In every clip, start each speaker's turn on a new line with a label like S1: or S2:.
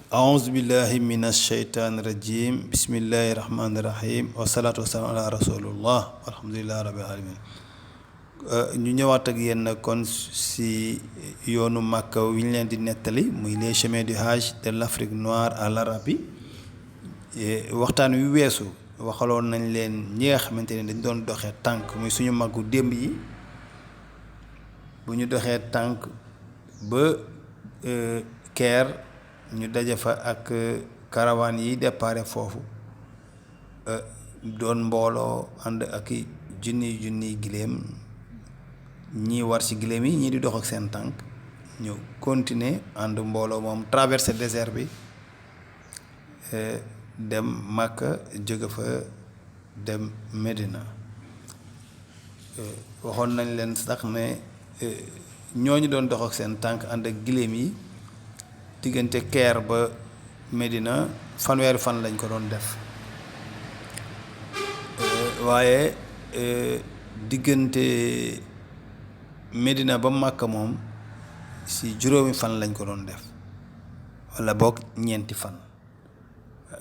S1: أعوذ بالله من الشيطان الرجيم بسم الله الرحمن الرحيم والصلاة والسلام على رسول الله والحمد لله رب العالمين. ñu ñëwaat ak yéen nag kon si yoonu Makka wi ñu leen di nettali muy les chemins du Hajj de l'Afrique noire à l'Arabie. waxtaan wi weesu waxaloon nañ leen ñi nga xamante ne dañ doon doxee tànk muy suñu màggu démb yi bu ñu doxee tànk ba Caire ñu daje fa ak caravane yi déparé foofu doon mbooloo ànd ak i junniy giléem ñii war ci giléem yi ñii di dox ak seen tànk ñu continuer ànd mbooloo moom traversé désert bi dem Makka jóge fa dem Medina. waxoon nañ leen sax ne ñooñu doon dox ak seen tànk ànd ak giléem yi diggante Caire ba Medina fanweeri fan lañ ko doon def waaye diggante Medina ba Makka moom ci juróomi fan lañ ko doon def walla boog ñeenti fan.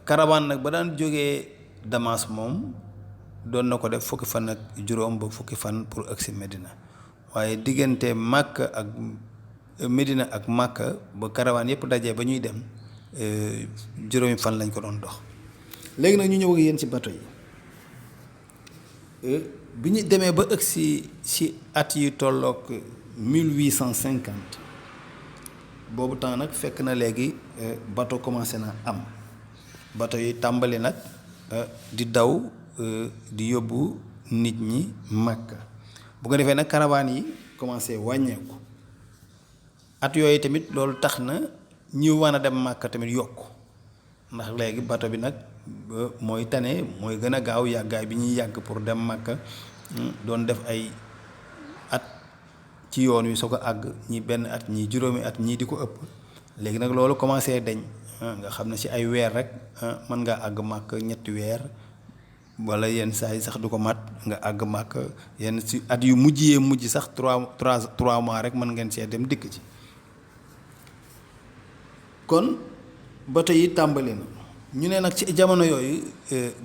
S1: caravane nag ba daan jógee Damas moom doon na ko def fukki fan ak juróom ba fukki fan pour agsi Medina waaye diggante Makka ak Medina ak Makka ba caravane yëpp dajee ba ñuy dem juróomi fan lañ ko doon dox. léegi nag ñu ñëw ak yéen ci bateau yi bi ñu demee ba agsi ci at yu tolloog 1850 boobu temps nag fekk na léegi bateau commencé na am bateau yi tàmbali nag di daw di yóbbu nit ñi Makka bu ko defee nag caravane yi commencé wàññeeku. at yooyu tamit loolu tax na ñi war a dem Makka tamit yokk ndax léegi bato bi nag mooy tane mooy gën a gaaw yàggaay bi ñuy yàgg pour dem Makka doon def ay at ci yoon wi soo ko àgg ñi benn at ñi juróomi at ñii di ko ëpp léegi nag loolu commencé deñ nga xam ne ci ay weer rek mën ngaa àgg Makka ñetti weer walla yenn saa yi sax du ko mat nga àgg Makka yenn ci at yu mujj sax 3 mois rek mën ngeen see dem dikk ci. kon bato yi tàmbali na ñu ne nag ci jamono yooyu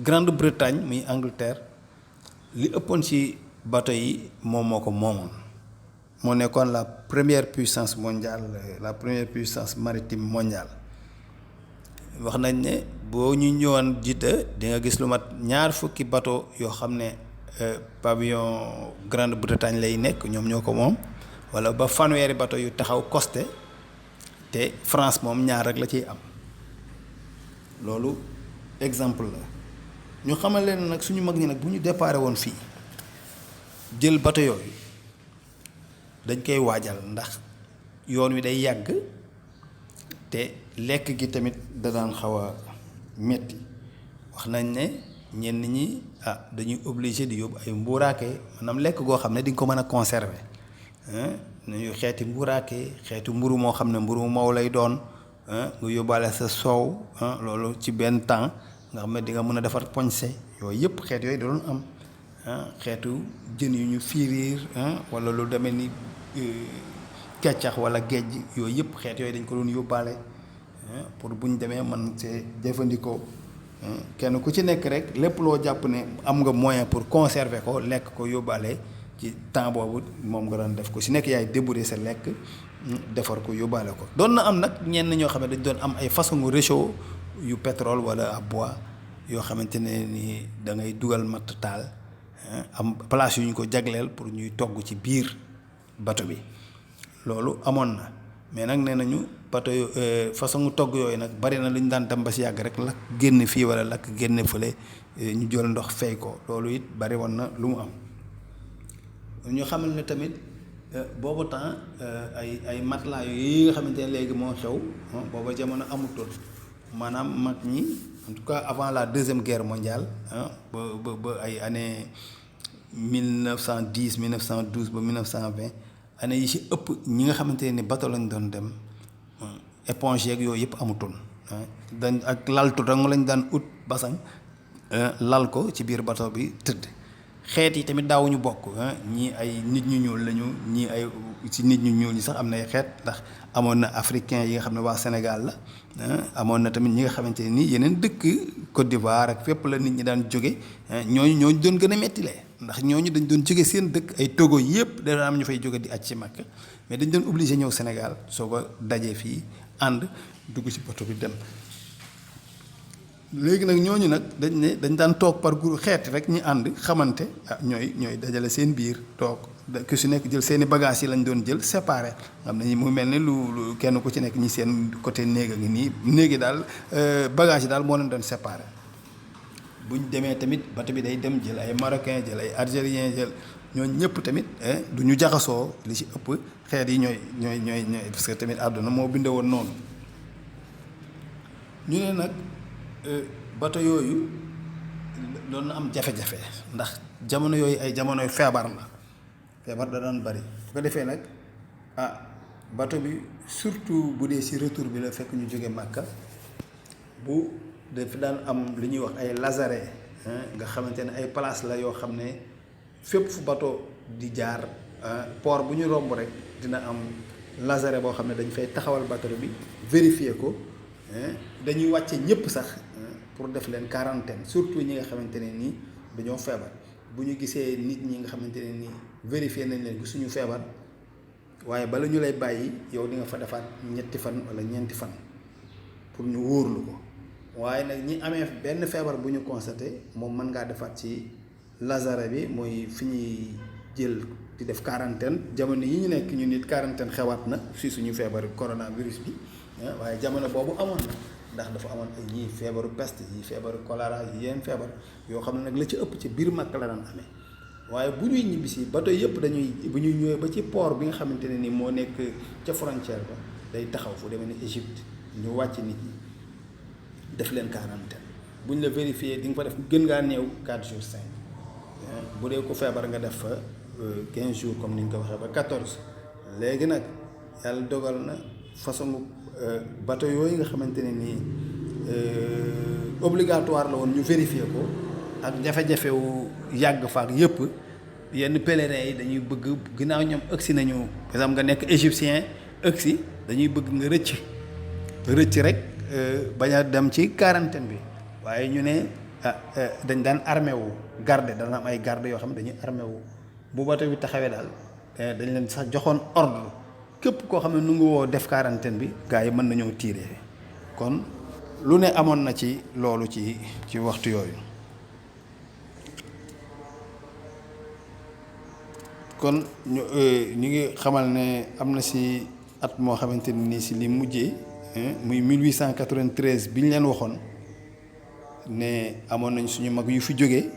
S1: Grande-Bretagne muy Angleterre li ëppoon ci bato yi moom moo ko moomoon moo nekkoon la première puissance mondiale la première puissance maritime mondiale. wax nañ ne boo ñu ñëwoon Jidda di nga gis lu mat 2 fukki bato yoo xam ne pavillon Grande-Bretagne lay nekk ñoom ñoo ko moom walla ba fanweeri bato yu taxaw costé te France moom 2 rek la ciy am. loolu exemple la ñu xamal leen nag suñu mag ñi nag bu ñu déparé woon fii jël bato yooyu dañ koy waajal ndax yoon wi day yàgg te lekk gi tamit da daan xaw a metti. wax nañ ne ñenn ñi dañuy obligé di yóbbu ay mbuuraake maanaam lekk goo xam ne di nga ko mën a conserver nañu xeeti mbuuraake xeetu mburu moo xam ne mburu moow lay doon nga yóbbaale sa soow loolu ci benn temps nga xam ne di nga mën a defar poñse yooyu yëpp xeet yooyu da doon am xeetu jën yu ñu fiiriir wala lu demee ni keccax wala géej yooyu yëpp xeet yooyu dañ ko doon yóbbaale pour bu ñu demee man see jëfandikoo kenn ku ci nekk rek lépp loo jàpp ne am nga moyen pour conserver ko lekk ko yóbbaale ci temps boobu moom nga doon def ko si nekk yaay débourer sa lekk defar ko yóbbaale ko. doon na am nag ñenn ñoo xam ne dañ doon am ay façon réchaud yu pétrole wala à bois yoo xamante ne ni da ngay dugal matt taal am place yu ñu ko jagleel pour ñuy togg ci biir bato bi loolu amoon na mais nag nee nañu bato yu façon togg yooyu nag bari na lu ñu daan dem ba si yàgg rek lakk génn fii wala lakk génn fële ñu jël ndox fay ko loolu it bari woon na lu mu am. ñu xamal ne tamit boobu temps ay matelas yi nga xamante ne léegi moo xew booba jamono amutoon maanaam mag ñi en tout cas avant la deuxième guerre mondiale ba ay année 1910 1912 ba 1920 année yi ci ëpp ñi nga xamante ne bateau lañ doon dem éponge yeeg yooyu yëpp amutoon dañ ak laltu dong lañ daan ut basang lal ko ci biir bateau bi tëdd xeet yi tamit daawuñu bokk ñii ay nit ñu ñuul lañu ñii ay ci nit ñu ñuul ñi sax am na ay xeet ndax amoon na africain yi nga xam ne waa Sénégal la amoon na tamit ñi nga xamante ne nii yeneen dëkk Côte d'Ivoire ak fépp la nit ñi daan jóge ñooñu doon gën a mettilee ndax ñooñu dañ doon jóge seen dëkk ay Togo yëpp dana am ñu fay jóge di aj ci Makka mais dañ doon obligé ñëw Sénégal soo ko dajee fii ànd dugg ci bato bi dem. léegi nag ñooñu nag dañ daan toog par groupe xeet rek ñi ànd xamante ñooy dajale seen biir toog ku si nekk jël seeni bagages yi lañ doon jël séparé xam ne mu mel ni lu kenn ku ci nekk ñi seen côté néeg a ngi nii néegi daal bagages yi daal moo leen doon séparé buñ demee tamit bato bi day dem jël ay marocain jël ay algérien jël ñooñu ñëpp tamit du ñu jaxasoo li ci ëpp xeet yi ñooy parce que tamit àdduna moo bindee woon noonu ñu ne nag. bato yooyu doon na am jafe-jafe ndax jamono yooyu ay jamonoy feebar la feebar da daan bari bu ko defee nag bato bi surtout bu dee ci retour bi la fekk ñu jóge Màkka bu dafa daan am li ñuy wax ay lazaret nga xamante ne ay place la yoo xam ne fépp fu bato di jaar port bu ñu romb rek dina am lazaret boo xam ne dañ fay taxawal bato bi vérifier ko dañuy wàcce ñëpp sax pour def leen quarantaine surtout ñi nga xamante ne nii dañoo feebar bu ñu gisee nit ñi nga xamante ne nii vérifier nañ leen gisuñu feebar waaye bala ñu lay bàyyi yow di nga fa defaat 3 fan wala 4 fan pour ñu wóorlu ko waaye nag ñi amee benn feebar bu ñu constaté moom mën ngaa defaat ci lazaret bi mooy fi ñuy jël di def quarantaine jamono yi ñu nekk ñu nit quarantaine xewaat na si suñu feebar coronavirus bi waaye jamono boobu amoon na ndax dafa amoon ay ñii feebaru peste yi feebaru choléra yi yenn feebar yoo xam ne nag la ci ëpp ci biir Makka la daan amee waaye bu ñuy ñibbisi bato yëpp bu ñuy ñëwee ba ci port bi nga xamante ne ni moo nekk ca frontière ba day taxaw fu demee ni Égypte ñu wàcc nit ñi def leen quarantaine bu ñu la vérifier di nga fa def gën ngaa néew 4 jours 5 bu dee ko feebar nga def fa 15 jours comme ni ñu ko waxee ba 14 léegi nag yàlla dogal na façon bateau yooyu nga xamante ne nii obligatoire la woon ñu vérifier ko ak jafe-jafe wu yàgg faak yëpp yenn pèlerins yi dañuy bëgg ginnaaw ñoom ëgsi nañu par exemple nga nekk égyptien ëgsi dañuy bëgg nga rëcc rek bañ a dem ci quarantaine bi waaye ñu ne dañ daan armé wu garde dana am ay garde yoo xam ne dañuy armé wu bu bateau bi taxawee daal dañ leen sax joxoon ordre képp koo xam ne nu ngi woo def quarantaine bi gars yi mën nañoo tiire kon lu ne amoon na ci loolu ci waxtu yooyu kon ñu ngi xamal ne am na si at moo xamante ni nii si li mujjee muy 1893 bi ñu leen waxoon ne amoon nañ suñu mag yu fi jógee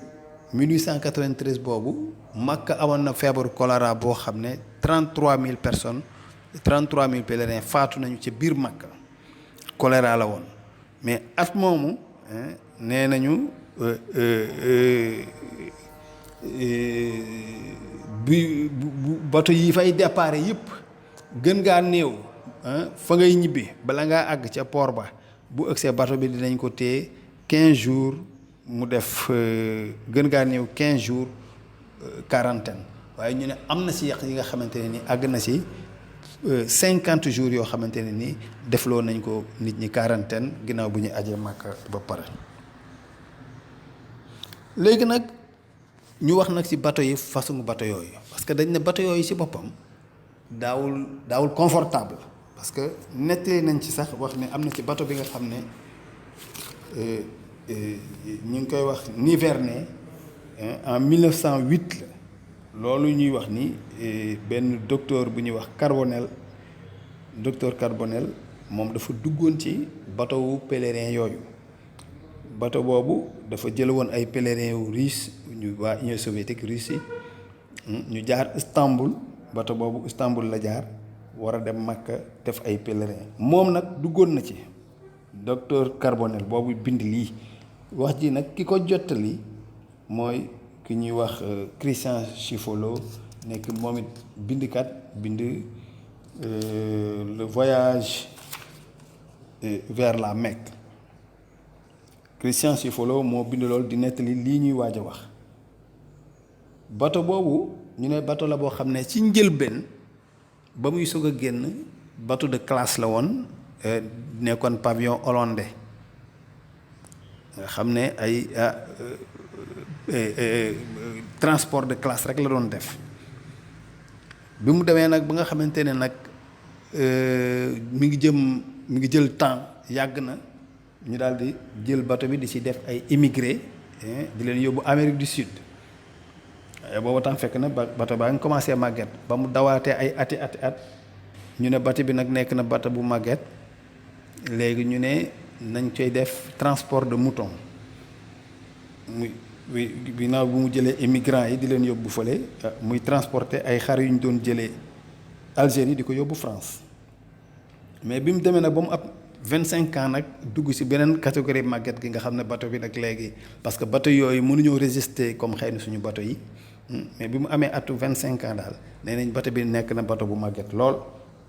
S1: 1893 boobu Makka amoon na feebaru choléra boo xam ne 33000 personnes 33000 pèlerins faatu nañu ca biir Makka choléra la woon mais at moomu nee nañu bu bato yi fay départ yëpp gën ngaa néew fa ngay ñibbi bala ngaa àgg ca port ba bu ëgsee bato bi dinañ ko téye 15 jours mu def gën ngaa néew 15 jours quarantaine waaye ñu ne am na si yàq yi nga xamante ne ni àgg na si 50 jours yoo xamante ne ni defloo nañ ko nit ñi quarantaine ginnaaw bu ñu ajee Makka ba pare. léegi nag ñu wax nag si bato yi façon bato yooyu parce que dañ ne bato yooyu si boppam daawul confortable parce que nettali nañ ci sax wax ne am na ci bato bi nga xam ne ñu ngi koy wax Nivernais en 1908 la. loolu ñuy wax ni benn docteur bu ñuy wax docteur Carbonel moom dafa duggoon ci bateau wu pèlerin yooyu bateau boobu dafa jël woon ay pèlerins yu russe ñu waa Union soviétique Russie ñu jaar Istanbul bateau boobu Istanbul la jaar war a dem Makka def ay pèlerins moom nag duggoon na ci docteur Carbonel boobu bind lii wax ji nag ki ko jottali mooy ki ñuy wax Christian Schifolo nekk moom it bindkat bind le voyage vers la Mecque Christian Schifolo moo bind loolu di nettali lii ñuy waaj a wax bateau boobu ñu ne bateau la boo xam ne ci njëlbeen ba muy soog a génn bateau de classe la woon nekkoon pavillon hollandais nga xam ne ay transport de classe rek la doon def bi mu demee nag ba nga xamante ne nag mi ngi jël temps yàgg na ñu daal di jël bateau bi di ci def ay immigré di leen yóbbu Amérique du Sud booba temps fekk na bateau baa ngi commencé màgget ba mu dawaatee ay ati at ñu ne bateau bi nag nekk na bateau bu màgget léegi ñu ne nañ koy def transport de mouton muy ginnaaw bu mu jëlee immigrants yi di leen yóbbu fële muy transporter ay xar yu ñu doon jëlee Algérie di ko yóbbu France mais bi mu demee nag ba mu ab 25 ans nag dugg ci beneen catégorie màgget gi nga xam ne bateau bi nag léegi parce que bateau yooyu mënuñoo résister comme xëy na suñu bateau yi mais bi mu amee atu 25 ans daal nee nañ bateau bi nekk na bateau bu màgget lool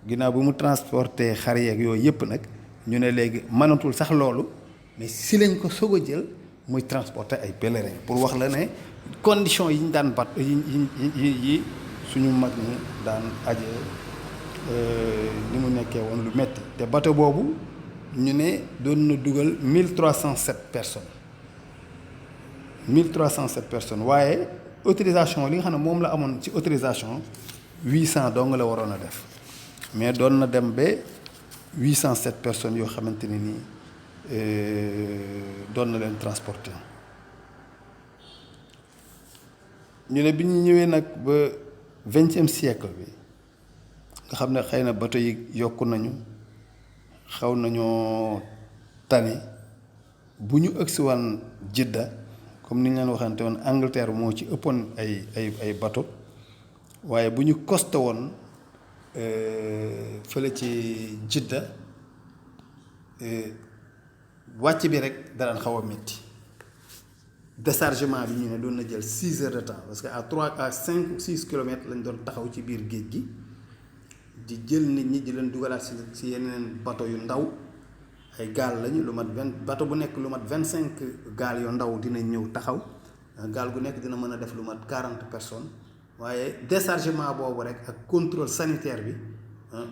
S1: ginnaaw bi mu transporter xar yeeg yooyu yëpp nag ñu ne léegi mënatul sax loolu mais si lañ ko soog a jël muy transporter ay pèlerins pour wax la ne conditions yi ñu daan yi suñu mag ñi daan aje ni mu nekkee woon lu metti te bateau boobu ñu ne doon na dugal 1307 personnes 1307 personnes waaye autorisation li nga xam ne moom la amoon ci autorisation 800 dong la waroon a def mais doon na dem ba 807 personnes yoo xamante ne nii doon na leen transporter ñu ne bi ñu ñëwee nag ba 20e siècle bi nga xam ne xëy na bateau yi yokku nañu xaw nañoo tane bu ñu ëgsiwaan Jidda comme ni ñu leen waxante woon Angleterre moo ci ëppoon ay bateau waaye bu ñu costé woon fële ci Jidda wàcc bi rek daan xaw a métti déchargement bi ñu ne doon na jël 6 heures de temps parce que à 5 ou 6 kilomètres lañ doon taxaw ci biir géej gi di jël nit ñi di leen dugalaat ci yeneen bateau yu ndaw ay gaal lañu lu mat 20 bateau bu nekk lu mat 25 gaal yu ndaw dinañ ñëw taxaw gaal gu nekk dina mën a def lu mat 40 personnes waaye déchargement boobu rek ak contrôle sanitaire bi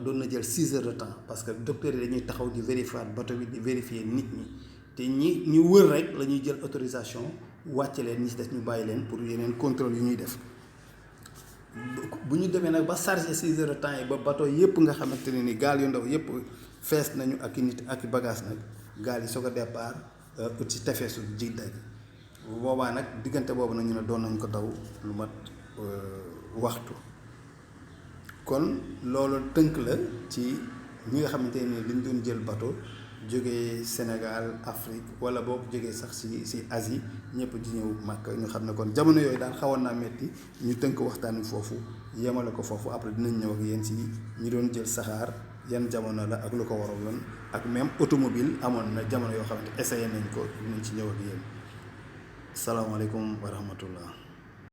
S1: doon na jël 6 heures de temps parce que docteurs yi dañuy taxaw di vérifier bateau bi di vérifier nit ñi te ñu wër rek la ñuy jël autorisation wàcce leen ñi ci des ñu bàyyi leen pour yeneen contrôle yu ñuy def bu ñu demee nag ba chargé 6 heures de temps yi ba bateau yëpp nga xamante ne ni gaal yu ndaw yëpp fees nañu ak i nit ak i bagage nag gaal yi soog a départ ut ci tefesu Jidda gi bu boobaa nag diggante boobu nag ñu ne doon nañ ko daw lu mat waxtu kon loolu tënk la ci ñi nga xamante ne dañ doon jël bateau jógee Sénégal Afrique wala boobu jógee sax ci Asie ñëpp di ñëw Makka ñu xam ne kon jamono yooyu daal xawoon naa metti ñu tënk waxtaan wi foofu yemale ko foofu après dinañ ñëw ak yéen ci ñi doon jël saxaar yan jamono la ak lu ko waraloon ak même automobile amoon na jamono yoo xamante essayé nañ ko dinañ ci ñëw ak yéen salaamaaleykum wa rahmatullah